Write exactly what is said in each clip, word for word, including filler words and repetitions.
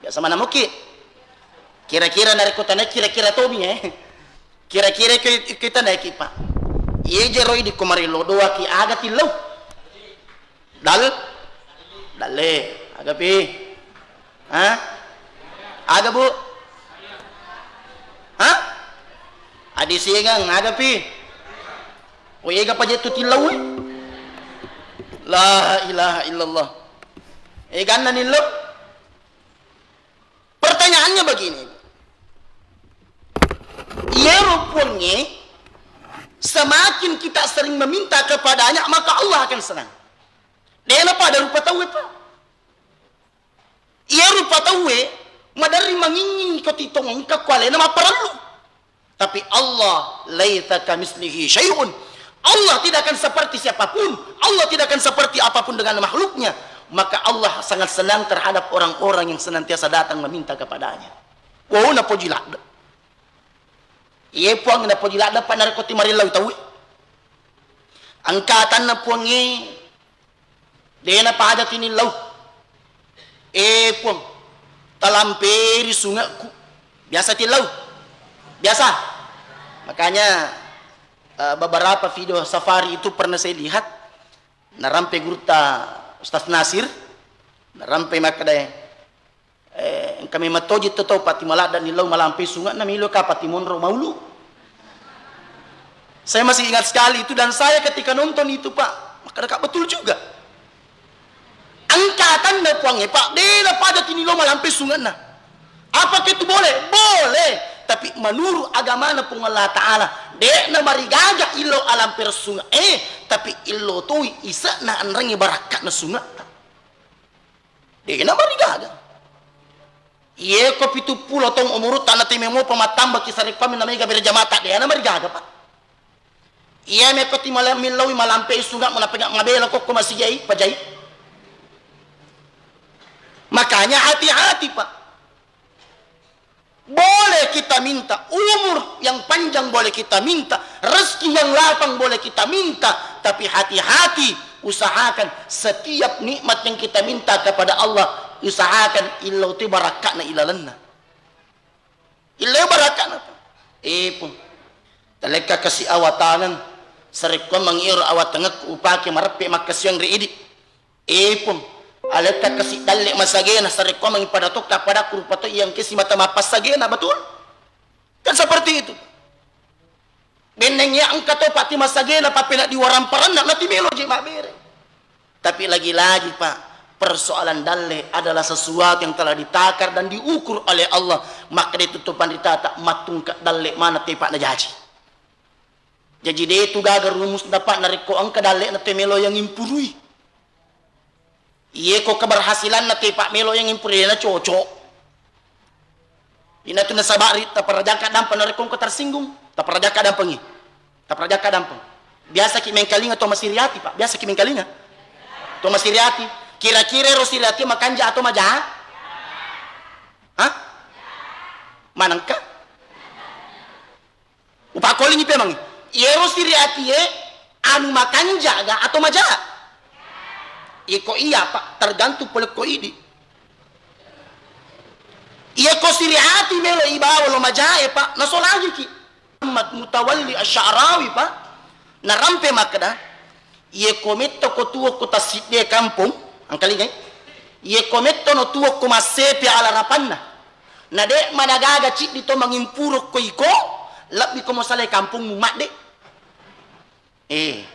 Biasa mana muki? Kira-kira narekko tanai kira-kira tomi, eh. Kira-kira ke, ke tanai ki, Pak. Iye jero idi ko marillo doa ki aga tillau. Dal-, dalle, aga pi? Hah? Aga, Bu? Hah? Adi siengang, aga pi? Oh, ega pajettu tillau, eh? La ilaha illallah. Eganna nillau? Pertanyaannya begini, Ibu. Iyaro Puangnge, semakin kita sering meminta kepadanya, maka Allah akan senang. Dena pada rupa tauwe, Pak. Iya rupa tauwe, maderri manginging ko titong engka ko alena mapparellu. Tapi Allah, laisa kamislihi syai'un. Allah tidak akan seperti siapapun. Allah tidak akan seperti apapun dengan makhluknya. Maka Allah sangat senang terhadap orang-orang yang senantiasa datang meminta kepadanya. Wow, napoji ladde. Iye Puang, napoji ladde, Pak, narekko timarillau tauwe. Angkatanna Puangnge, dena pada tinillau. Eh, Puang, talamperi sungekku. Biasa tillau? Biasa? Makanya, eh, beberapa video safari itu pernah saya lihat, narampe gurutta Ustaz Nasir, narampe makkeda, eh, engka memang toji to tau pati maladda nillau malampe sunge'na milo ka pati monro maulu. Saya masih ingat sekali itu, dan saya ketika nonton itu, Pak, makkeda betul juga. Angkatanna Puangnge, Pak, dena pada tinillau malampe sunge'na. Apakah itu boleh? Boleh. Tapi menurut agamana Puang Allah Ta'ala, de'na marigaga illo alampe sunge, eh, tapi illo toi ise'na anrengnge barakka'na sunge'ta. De'na marigaga. Iye ko pitu pulo taung umurutta na teme mopa mattambaki sarekkuammi na mega berjamata, de'na marigaga, Pak. Iya meko ti mala-, millaui malampe sunge'mu na pega mabela kokko masigi'i pajai. Makanya hati-hati, Pak. Boleh kita minta umur yang panjang, boleh kita minta rezeki yang lapang, boleh kita minta, tapi hati-hati, usahakan setiap nikmat yang kita minta kepada Allah, usahakan illau tu barakka'na ilalenna. Illau barakka'na. Eh, Puang. Talekka kasi awatangeng, sarekkuammengngi ero awatangekku upake mareppe makkasiwiang ri idi. Eh, Puang, alekka kasi dalle masagena, sarekkuammengngi pada tokka padakku rupa to iya engke simata mappassagena, betul? Kan seperti itu. Benneng iya engka to pati masagena, papena diwaramparanna, nati melo je mabbere. Tapi lagi-lagi, Pak, persoalan dalle adalah sesuatu yang telah ditakar dan diukur oleh Allah. Maka itu tu panritata mattungka dalle mana tepa najaji. Jaji de tu gaga rumusna, Pak, narekko engka dalle'na te melo yang impurui. Iye ko keberhasilanna te, Pak, melo yang impurui na cocok. Ina tu nasaba ri taparajakka dampa narekko engka tersinggung, taparajakka dampengi. Taparajakka dampeng. Biasa ki mengkalinga to masiriati, Pak. Biasa ki mengkalinga. To masiriati. Kira-kira ro siriati makanja atau maja? Hah? Manengka? Upakkolingi pemeng. Iyero siri atie anu makanja ga atau maja? Iko iya, Pak, tergantung pole ko idi. Iya ko siri ati melo ibawa lo majae, Pak, nasolajiki. Muhammad Mutawalli Asy'arawi, Pak, narampe makkeda, Iye ko metto ko tuwo ko tassidde kampong, angkalingai. Iye ko metto no tuwo ko massepe ala rapanna. Na de' managaga ciddi to mangimpuro ko iko, lebbi ko mosalai kampongmu madde. Eh.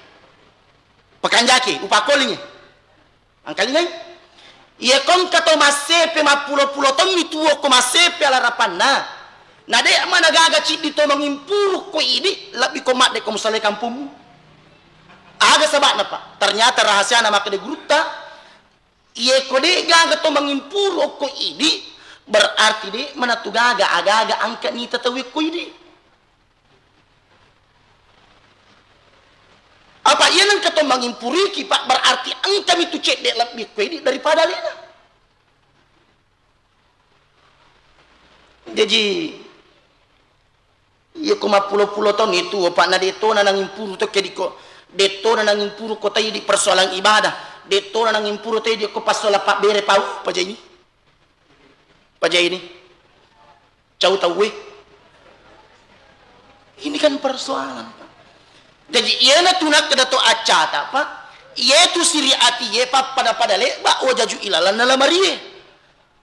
Pakanjaki, upakkolingi. Angkalingai. Iye ko engka to massepe mappulo-pulo tonni tuwo ko massepe ala rapanna. Na de' managaga ciddi to mangimpuro ko idi, lebbi ko madde ko mosalai kampongmu. Aga saba'na, Pak? Ternyata rahasiana makkeda gurutta, iye ko de' gaga to mangimpuru okko idi, berarti de' manatu gaga aga-aga angka nita tauwe ko idi. Apa iya nengka to mangimpuriki, Pak, berarti engkami tu cedde lebbi ko idi daripada alena. Jaji, iya ko mappulo-pulo taung itu, Pak, na de' tona nangimpuru to ke diko, de' tona nangimpuru ko tai di persoalan ibadah, de' tona nangimpuru tai di ko passola pabbere pau, pajaini. Pa-, ini. Cau tauwe. Ini kan persoalan, Pak. Jadi, iyana tu nakkeda to accata, Pak. Iyetu siri atie pappada-pada le'ba wajaju ilalanna lamarie.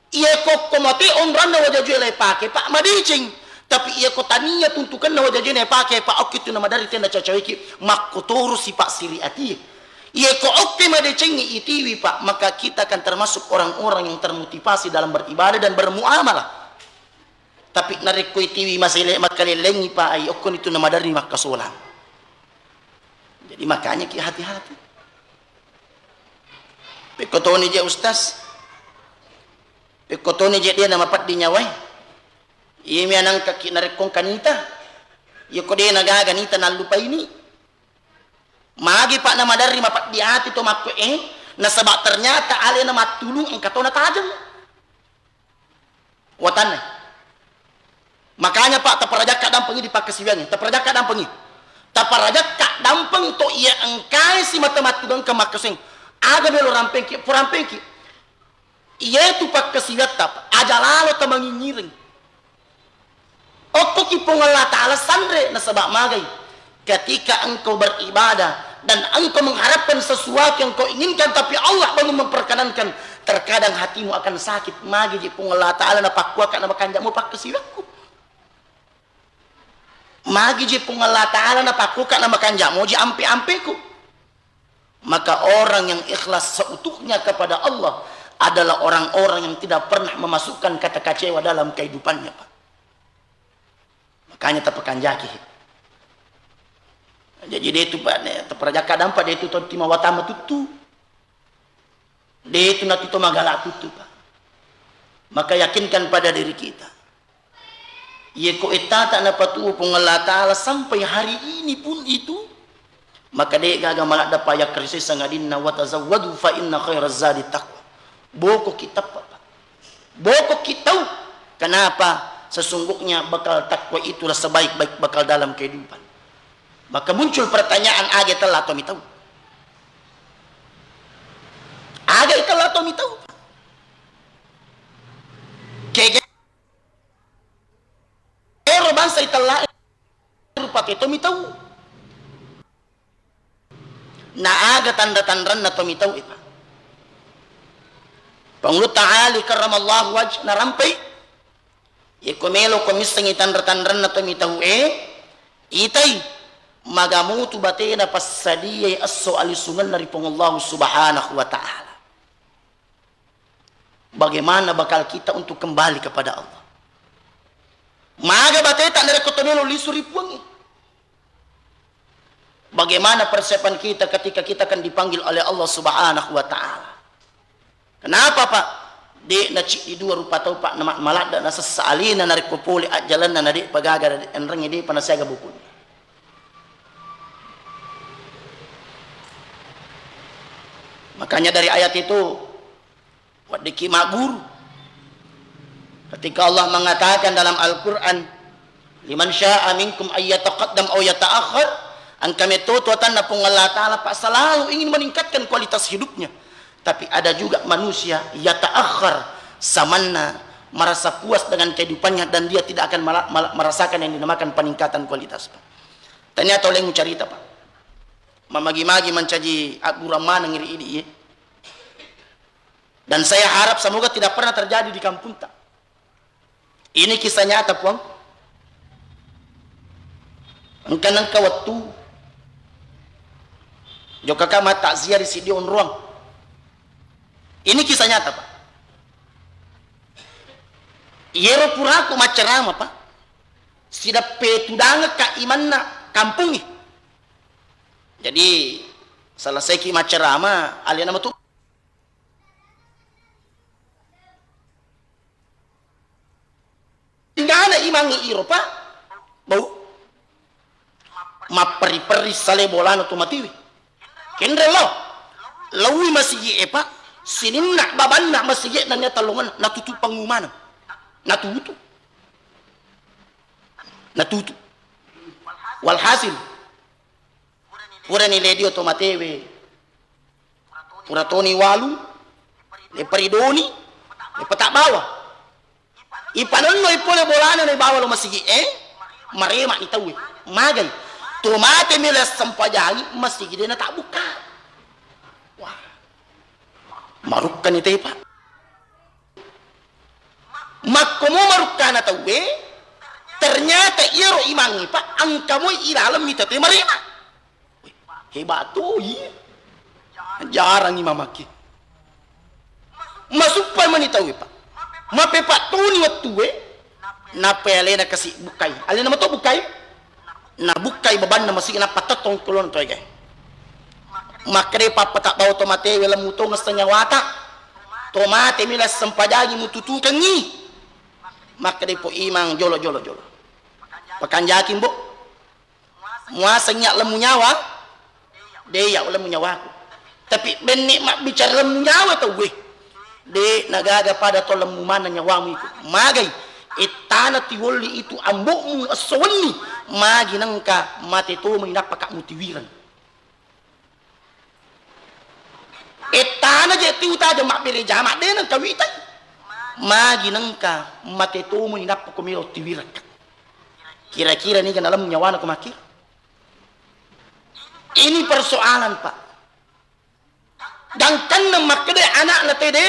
Iye kokko mate onranna wajaju e le pake, Pak, madeceng. Tapi iye ko tania tuntukanna wajaju e ne pake, Pak, okki tu na maderri tena cacaweki, makkotoro si, Pak, siri atie. Iye ko okke madecengngi itiwi, Pak, maka kita akan termasuk orang-orang yang termotivasi dalam beribadah dan bermuamalah. Tapi narekko itiwi masele makkalellengngi, Pak, ai okkoni tu na maderri makkasolang. Jadi makanya ki hati-hati. Pekko toni je, Ustaz. Pekko toni je de na mapaddi nyawae. Iyemi anangkaki narekko engka nita. Iye ko de na gaga nita nallupaini. Magi, Pak, na maderri mapaddi ati to makko e, nasaba ternyata alena mattulung engka to natajeng. Watanna. Makanya, Pak, taparajakka dampengi di pakkasiwiangnge. Taparajakka dampengi. Taparajakka dampeng to iya engkae si mata mattu gangka makkaseng. Aga melo rampengki, porampengki. Iyetu pakkasiwiatta, Pak. Aja lalo tamangingireng. Okkoki Puang Allah Ta'ala sanre, nasaba magai. Ketika engkau beribadah dan engkau mengharapkan sesuatu yang kau inginkan, tapi Allah belum memperkenankan, terkadang hatimu akan sakit. Magi je Puang Allah Ta'ala napakkuaka na makanjamo pakkasiwiakku. Magi je Puang Allah Ta'ala napakkuaka na makanjamo je ampe-ampeku. Maka orang yang ikhlas seutuhnya kepada Allah adalah orang-orang yang tidak pernah memasukkan kata kecewa dalam kehidupannya, Pak. Makanya tapakanjaki. Jadi de tu, Pak, ne, taparajakka dampa de tu to timawatama tuttu. De tu natu to magala tuttu, Pak. Maka yakinkan pada diri kita. Iye ko ettata napatuo Puang Allah Ta'ala sampai hari ini pun itu, maka de gaga maladda payakkarisai sangadinna, "Wa tazawwadu fa inna khairaz zadi taqwa." Boko kita, Pak. Boko kita. Kenapa? Sesungguhnya bekal takwa itulah sebaik-baik bekal dalam kehidupan. Maka muncul pertanyaan, aga itella to mitau? Aga itella to mitau? Kega ero bangsa itella rupa te to mitau? Na aga tanra-tanranna to mitau e, Pak? Pangulutta Ali karramallahu wajh narampai. Yekko melo ko missengngi tanra-tanranna to mitau e, itai, magamutu batena passadiai esso alisungenna ri Puang Allahu Subhanahu wa Ta'ala. Bagaimana bakal kita untuk kembali kepada Allah? Maga bateta narekko to melo lisu ri Puang e? Bagaimana persiapan kita ketika kita akan dipanggil oleh Allah Subhanahu wa Ta'ala? Kenapa, Pak? De naciddi dua rupa tau, Pak, nama-, maladda nasessa alena narekko pole ajjalenna na de pagaga enrengnge de pa nasiaga bukunna. Makanya dari ayat itu, weddikki magguru. Ketika Allah mengatakan dalam Al-Quran, "Liman syaa minkum ayyataqaddam aw yata'akhkhar," engka metto tu atanna Puang Allah Ta'ala, Pak, selalu ingin meningkatkan kualitas hidupnya. Tapi ada juga manusia yata'akhkhar, samanna merasa puas dengan kehidupannya dan dia tidak akan mala-, mala-, merasakan yang dinamakan peningkatan kualitas, Pak. Tania tau leng carita, Pak. Mamagi-magi mancaji aggurang maneng ri idi, iye. Dan saya harap semoga tidak pernah terjadi di kampunta. Ini kisah nyata, Puang. Engka nengka wettu jokka ka mattakziah ri siddi onroang. Ini kisah nyata, Pak. Iyero puraku maccarama, Pak, sideppe tudangekka imanna kampungnge. Jadi, selesaiki maccarama, alena metu Tingana imangngi iro, Pak. Bau. Mapperi-peri sale bolana tu matiwi. Kenre lo. Laui masigi e, Pak. Sininna babanna masigi nanya talongan natutu pangumana. Natutu. Natutu. Walhasil. Purani ledio to matewe. Pura toni walu, le paridoni, le patabbawa. Ipanennoi pole bolana naibawa lao masigi e, marema ni tauwe. Magai. To mate melo assempajangi, masigi de natabbukka. Wah. Marukkani te, Pak. Makkomo marukkana tauwe, ternyata iyaro imangnge, Pak, engka moi ilaleng mita te marema. Hebat toi. Jarang imamaki. Masuppai mani tauwe, Pak. Mapepattuni wettue, nappai alena kasi bukkai. Alena mato bukkai? Nabukkai babanna masigi, nappa tettong kolona toegae. Makkedai pappatabbawa to matewe, lemmu tongeng sanyawata. To mate melo assempajangi mututukengngi. Makkedai po imang, jolo, jolo, jolo. Pakanjaki, Mbok. Muaseng iya lemmu nyawa? De iya lemmu nyawaku. Tapi benni mabbicara lemmu nyawa tauwe. De nagaga pada to lemmu maneng nyawamu iko. Magai, ettana tiwolli itu ambokmu esso wenni, magi nengka mate tomai nappaka mutiwireng. Ettana je tiutajeng mabbere jama, de nengka witai. Magi nengka mate tomai nappa ko melo tiwirekka. Kira-kira niga nalem nyawana ko makkiro? Ini persoalan, Pak. Gangkanna makkeda anakna tede,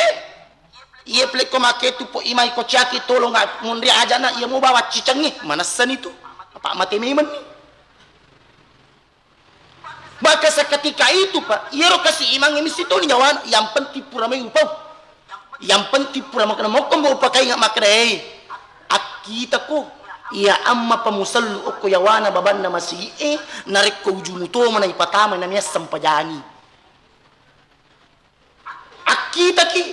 iye pelekko makketu po imai ko ciaki tolong munri ajana iya mubawa cicengi, manessani tu. Apa mate memenni. Maka seketika itu, Pak, iyaro kasi imangnge mesti toni nyawana, yang penting pura mai upau. Yang penting pura makkeda mokko mbo upakainga makkeda, "Eh, akkitako, iya amma pamusellu okko yawana babanna masigi'e, narekko ujumu tomana ipatama namiasseng pajangi." Akkitaki.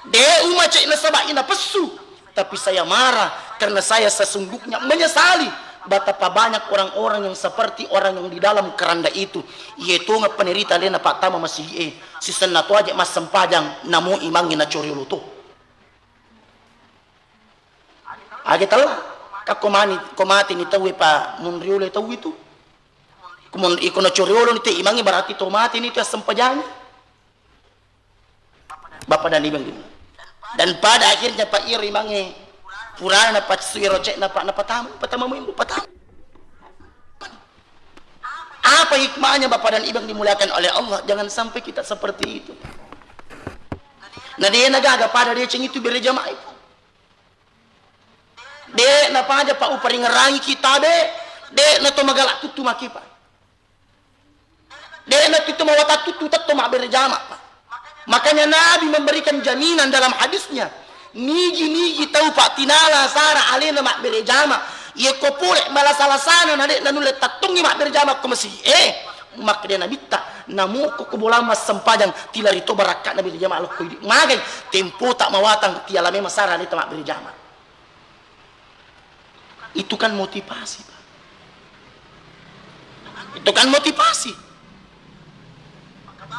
De umace nasaba inapessu, tapi saya marah karena saya sesungguhnya menyesali betapa banyak orang-orang yang seperti orang yang di dalam keranda itu. Iye tongeng penerita alena pattama masigi'e, sisenna to aja massempajang, namo imangnge nacoriolo to. Age tella, ka ko mani, ko mate ni tauwe pa munriolo tauwe tu. Ko mun-, iko nacoriolo ni te imangnge berarti to mate ni tu assempajangi. Bapak dan Ibu yang dimuliakan. Dan pada akhirnya, Pak, iyaro imangnge purana napassu iyaro cekna, Pak, napatama, patama mimbu, patama. Apa hikmahnya, Bapak dan Ibu yang dimuliakan oleh Allah? Jangan sampai kita seperti itu. Na de nagaga pada deceng itu bere jamaah itu. De napaja, Pak, uparingerangi kita, de, de nato magala tuttu maki, Pak. De'na tu mawatang tuttu tetto mabbere jama, Pak. Makanya Nabi memberikan jaminan dalam hadisnya, nigi-nigi tau, Pak, tinala sara alena mabbere jama, yeko pole malasa-lasana na de'na nulle tattongi mabbere jama ko masigi'e, makkeda Nabitta, namoko ko bola massempajang, tilari to barakka'na bere jama lokko idi. Magai tempota mawatang tiala memang sara aleta mabbere jama. Itu kan motivasi, Pak. Itu kan motivasi.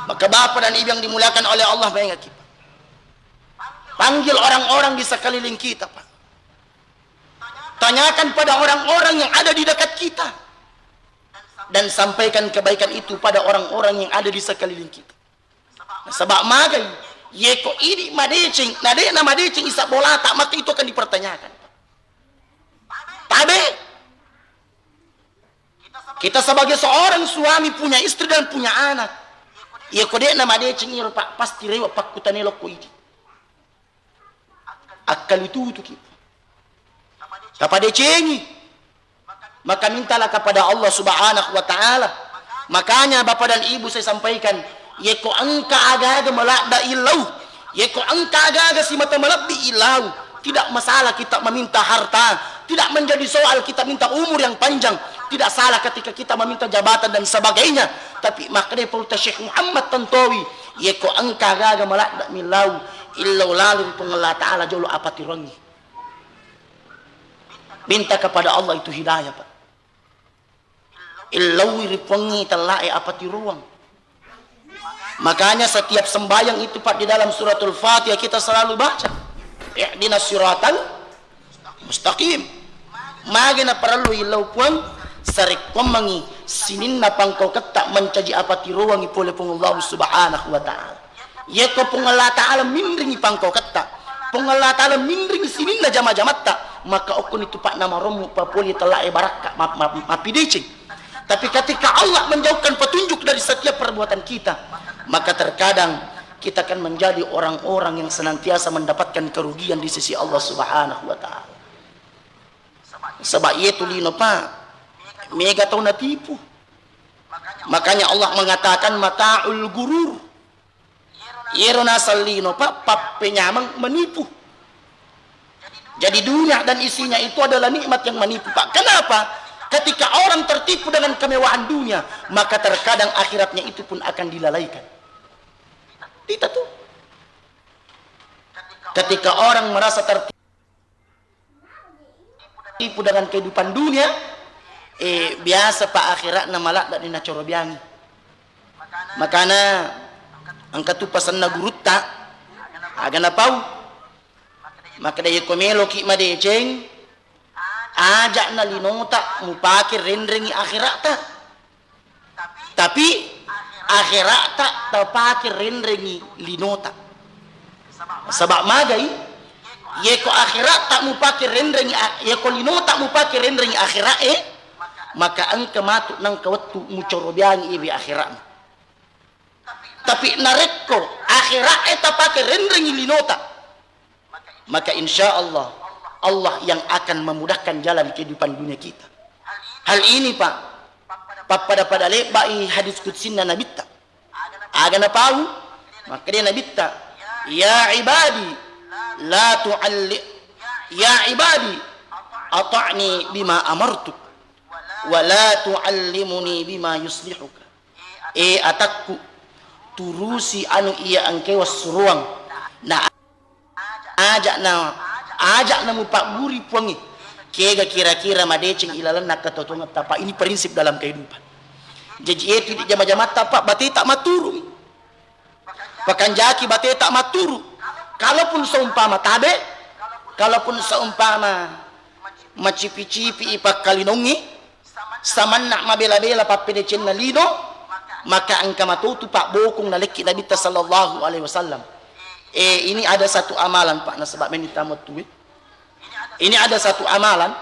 Maka Bapak dan Ibu yang dimuliakan oleh Allah, bayangkan, Pak. Panggil orang-orang di sekeliling kita, Pak. Tanyakan pada orang-orang yang ada di dekat kita. Dan sampaikan kebaikan itu pada orang-orang yang ada di sekeliling kita. Nasaba magai, yeko idi madeceng, na de'na madeceng isa bolata, maka itu akan dipertanyakan. Tabe. Kita sebagai seorang suami punya istri dan punya anak. Yeko de'na madeceng iro, Pak, pasti rewe pakkutane lokko idi. Akkalututuki. Tapadecengi. Maka mintalah kepada Allah Subhanahu wa Ta'ala. Makanya, Bapak dan Ibu, saya sampaikan, yeko engka aga-aga maladda illau, yeko engka aga-aga simata malebbi illau, tidak masalah kita meminta harta, tidak menjadi soal kita minta umur yang panjang, tidak salah ketika kita meminta jabatan dan sebagainya. Tapi makanya Pak Syekh Muhammad Tantowi, yeko engka aga-aga maladda millau, illau lalu Puang Allah Ta'ala jolo apatirongi. Minta kepada Allah itu hidayah, Pak. Illaui ri Puangnge tellae apatiroang. Makanya setiap sembahyang itu, Pak, di dalam suratul Fatihah kita selalu baca, "Ihdinas siratal mustaqim." Magi naparellu illau Puang, sarekkoammengi sininna pangkauketta mancaji apatiroangi pole Puang Allah Subhanahu wa Ta'ala. Yeko Puang Allah Ta'ala minringi pangkauketta, Puang Allah Ta'ala minring sininna jama-jamatta, maka okkoni tu pa'na marommu papoli tella'e barakka, ma-, ma-, mappideceng. Tapi ketika Allah menjauhkan petunjuk dari setiap perbuatan kita, maka terkadang kita akan menjadi orang-orang yang senantiasa mendapatkan kerugian di sisi Allah Subhanahu wa Ta'ala. Sebab iyatu lino, Pak, mega tau natipu. Makanya Allah mengatakan, "Mata'ul gurur." Iyero naseng lino, Pak, pappenyameng menipu. Jadi dunia dan isinya itu adalah nikmat yang menipu, Pak. Kenapa? Ketika orang tertipu dengan kemewahan dunia, maka terkadang akhiratnya itu pun akan dilalaikan. Kita tuh. Ketika orang merasa tertipu tipu dengan kehidupan dunia, eh, biasa, Pak, akhiratna maladda ni nacorobiangi. Makana engka tu pasenna gurutta, aga napau. Makkeda, iyako meloki madeceng, aja'na linota mupake renrengi akhiratta. Tapi akhiratta tapake renrengi linota. Saba' magai, yeko akhiratta mupake renrengi a-, yeko linota mupake renrengi akhira'e, maka engka matu nengka wettu mucorobiangi iwi akhira'mu. Tapi narekko akhira'e tapake renrengi linota, maka insya Allah, Allah yang akan memudahkan jalan kehidupan dunia kita. Hal ini, Pak, pappada-pada leba'i hadis qudsinna Nabitta. Aga napau? Makkeda Nabitta, "Ya ibadi, la tu'alli-, ya ibadi, ata'ni bima amartuk, wa la tu'allimuni bima yuslihuka." Eh, atakku, turusi anu iya engkae wassuroang. Na aja'na, aja'na mupagguri Puangnge. Kega kira-kira madeceng ilalenna ketotongatta, Pak. Ini prinsip dalam kehidupan. Jaji, eh, tu idi jama-jamatta, Pak, bateta matturu. Pakanjaki bateta matturu. Kalaupun seumpama tabe, kalaupun seumpama macipi-cipi i pakkalinongngi, samanna mabela-bela pappedecenna lino, maka engka matotu pabbokong nalekki Nabitta sallallahu alaihi wasallam. Eh, ini ada satu amalan, Pak, nasaba meni tamu tuwe. Ini ada satu amalan,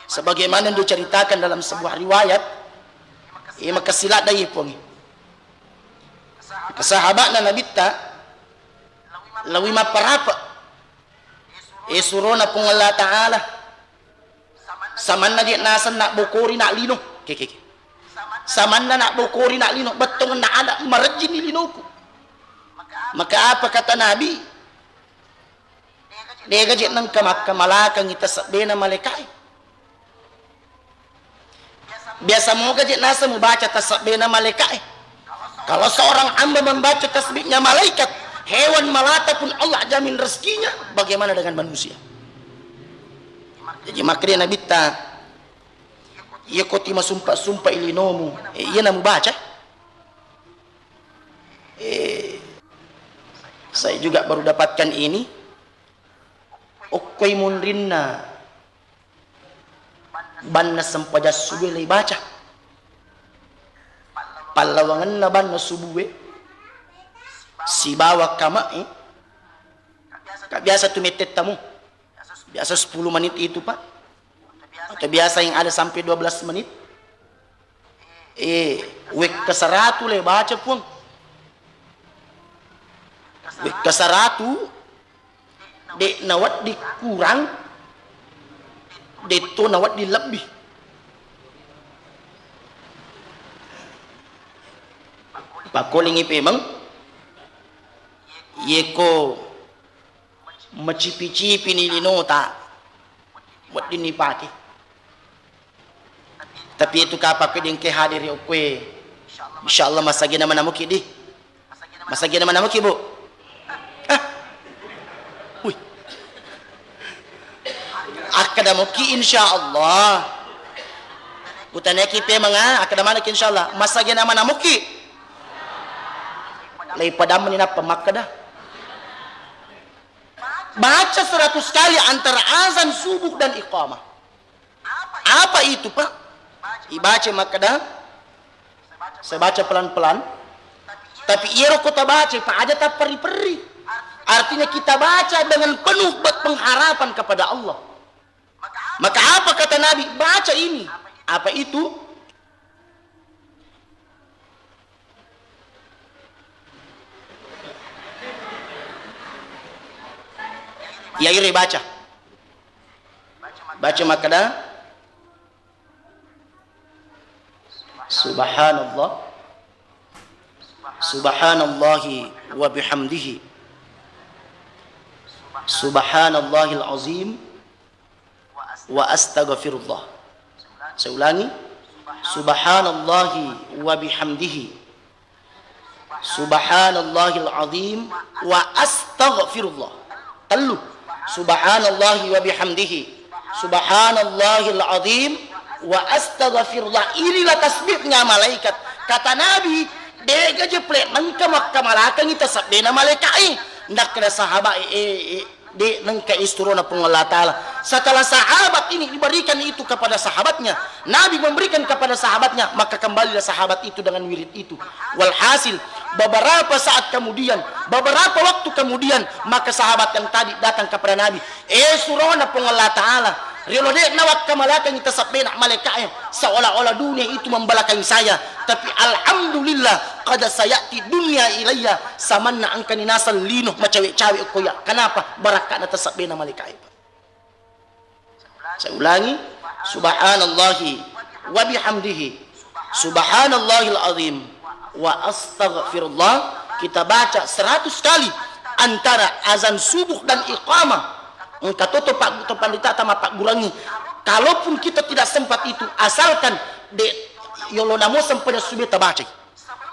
sebagaimana yang diceritakan dalam sebuah riwayat, eh, makasiladda i Puangnge. Kesahabatna Nabitta, lawi mapparapa, eh, surona Puang Allah Ta'ala. Samanna je naseng nabbokori na lino. Ke, ke, ke. Samanna nabbokori na lino, bettongenna ada marejjini linoku. Maka apa kata Nabi? Dega je nengka makkamalakangi tasebbena malaikae. Biasa moga je naseng mubaca tasebbena malaikae. Kalau seorang hamba membaca tasbihnya malaikat, hewan melata pun Allah jamin rezekinya, bagaimana dengan manusia? Jadi, makkeda Nabitta, "Iya ko ti masumpa-sumpa ilinomu, eh, iya namu baca?" Eh, saya juga baru dapatkan ini. Okkoi munrinna banna sempajang subue lei baca. Pallawangenna banna subue sibawa kamae, ka biasa tu mettettamu, biasa sepuluh menit itu, Pak, atau biasa yang ada sampai dua belas menit. Eh, wekka saratu le baca, Puang. Wekka saratu, de' nawedding kurang, de' to nawedding lebbi. Pakkolingi pemeng, yeko macipi-cipini linota, wedding nipake. Tapi itu kapang ko dengke hadiri okkoe. Insyaallah masagena manamuki di. Masagena manamuki, Bu? Ah. Wih. Akkeda muki insyaallah. Kutaneki pemeng, ah, akkeda maneki insyaallah. Masagena manamuki. Lei padammi nappa makkeda. Baca seratus kali antara azan subuh dan iqamah. Apa itu, Pak? Ibaca makkeda, saya baca pelan-pelan. Tapi iyaro ko tabaca, Pak, aja tapperri-perri. Artinya kita baca dengan penuh be-, pengharapan kepada Allah. Maka apa kata Nabi? Baca ini. Apa itu? Ya, iri baca. Baca makkeda, Subhanallah. Subhanallahi wa bihamdihi. Subhanallahil azim wa astaghfirullah. Saya ulangi. Subhanallahi wa bihamdihi. Subhanallahil azim wa astaghfirullah. Tellu. Subhanallahi wa bihamdihi. Subhanallahil azim wa astaghfirullah. Inilah tasbihnya malaikat. Kata Nabi, de'ga jeple nengka makkamalakangi tasabbena malaika'e. Nakkeda sahabat, eh, eh, eh, de' nengka isturona Puang Allah Ta'ala. Setelah sahabat ini diberikan itu kepada sahabatnya, Nabi memberikan kepada sahabatnya, maka kembalilah sahabat itu dengan wirid itu. Walhasil, beberapa saat kemudian, beberapa waktu kemudian, maka sahabat yang tadi datang kepada Nabi, "Eh, surona Puang Allah Ta'ala, riolo de' nawakkamalakangi tasabbena malaika'e, seolah-olah dunia itu membelakangi saya. Tapi alhamdulillah, qad sayati dunia ilayya, samanna engkani naseng lino macawe-cawe okko iya." Kenapa? Barakka'na tasabbena malaika'e. Saya ulangi, subhanallahi wa bihamdihi, subhanallahil azim, wa astaghfirullah. Kita baca seratus kali antara azan subuh dan iqamah. Engka toto pak, to pandita tama paggurangi. Kalaupun kita tidak sempat itu, asalkan de' yolo namo sempajang subuh tabacai.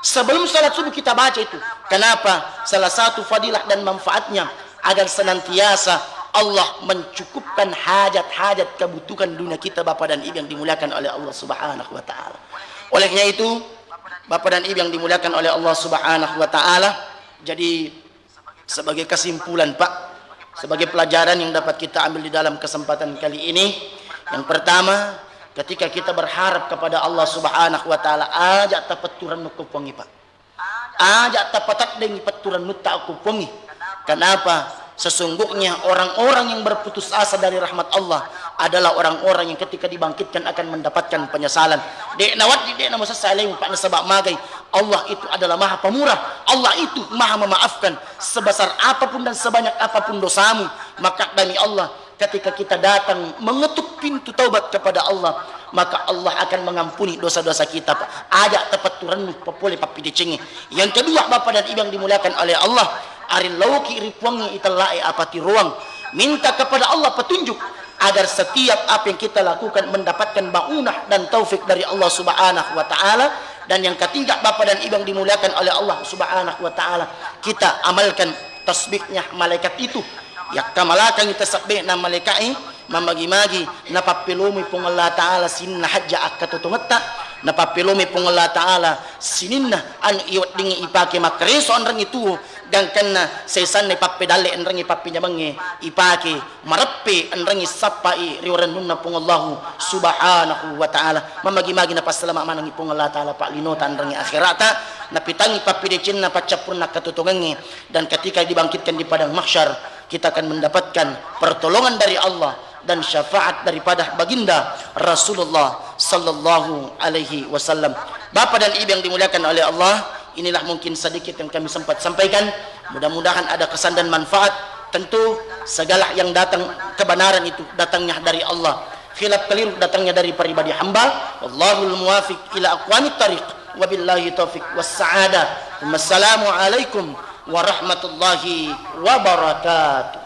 Sebelum salat subuh kita baca itu. Kenapa? Salah satu fadilah dan manfaatnya agar senantiasa Allah mencukupkan hajat-hajat kebutuhan dunia kita, Bapak dan Ibu yang dimuliakan oleh Allah Subhanahu wa Ta'ala. Olehnya itu, Bapak dan Ibu yang dimuliakan oleh Allah Subhanahu wa Ta'ala, jadi sebagai kesimpulan, Pak, sebagai pelajaran yang dapat kita ambil di dalam kesempatan kali ini, yang pertama, ketika kita berharap kepada Allah Subhanahu wa Ta'ala, aja' tapetturannu ko Puangnge, Pak. Aja' tapateddengi petturannutta ko Puangnge. Kenapa? Sesungguhnya orang-orang yang berputus asa dari rahmat Allah adalah orang-orang yang ketika dibangkitkan akan mendapatkan penyesalan. De' nawedding, de' namasessa alemu, Pak, nasaba' magai. Allah itu adalah Maha Pemurah. Allah itu Maha Memaafkan. Sebesar apapun dan sebanyak apapun dosamu, maka demi Allah, ketika kita datang mengetuk pintu taubat kepada Allah, maka Allah akan mengampuni dosa-dosa kita, Pak. Aja' tapetturannu papole pappidecengnge. Yang kedua, Bapak dan Ibu yang dimuliakan oleh Allah, arilauki ri Puangnge itella'e apatiroang. Minta kepada Allah petunjuk agar setiap apa yang kita lakukan mendapatkan maunah dan taufik dari Allah Subhanahu wa Ta'ala. Dan yang ketiga, Bapak dan Ibu yang dimuliakan oleh Allah Subhanahu wa Ta'ala, kita amalkan tasbihnya malaikat itu. Yakkamalakangi tasabbe'na malaika'e, mamagi-magi napappelomoi Puang Allah Ta'ala sininna hajja akkatotongetta, napappelomoi Puang Allah Ta'ala sininna anu iweddingngi ipake makkareso enrengngi tuo, gangkanna sesanna ipappedalle enrengngi pappenyamengnge ipake mareppe enrengngi sappai ri warennunna Puang Allahu Subhanahu wa Ta'ala. Mamagi-magi napassalama manengngi Puang Allah Ta'ala pa'linota enrengngi akherata, napitangngi pappidecenna paccappurna katutongengnge, dan ketika dibangkitkan di padang mahsyar, kita akan mendapatkan pertolongan dari Allah dan syafaat daripada baginda Rasulullah sallallahu alaihi wasallam. Bapak dan Ibu yang dimuliakan oleh Allah, inilah mungkin sedikit yang kami sempat sampaikan. Mudah-mudahan ada kesan dan manfaat. Tentu segala yang datang kebenaran itu datangnya dari Allah. Khilaf keliru datangnya dari pribadi hamba. Wallahul muwafiq ila aqwamit thariq. Wabillahi taufiq was sa'adah. Wassalamualaikum warahmatullahi wabarakatuh.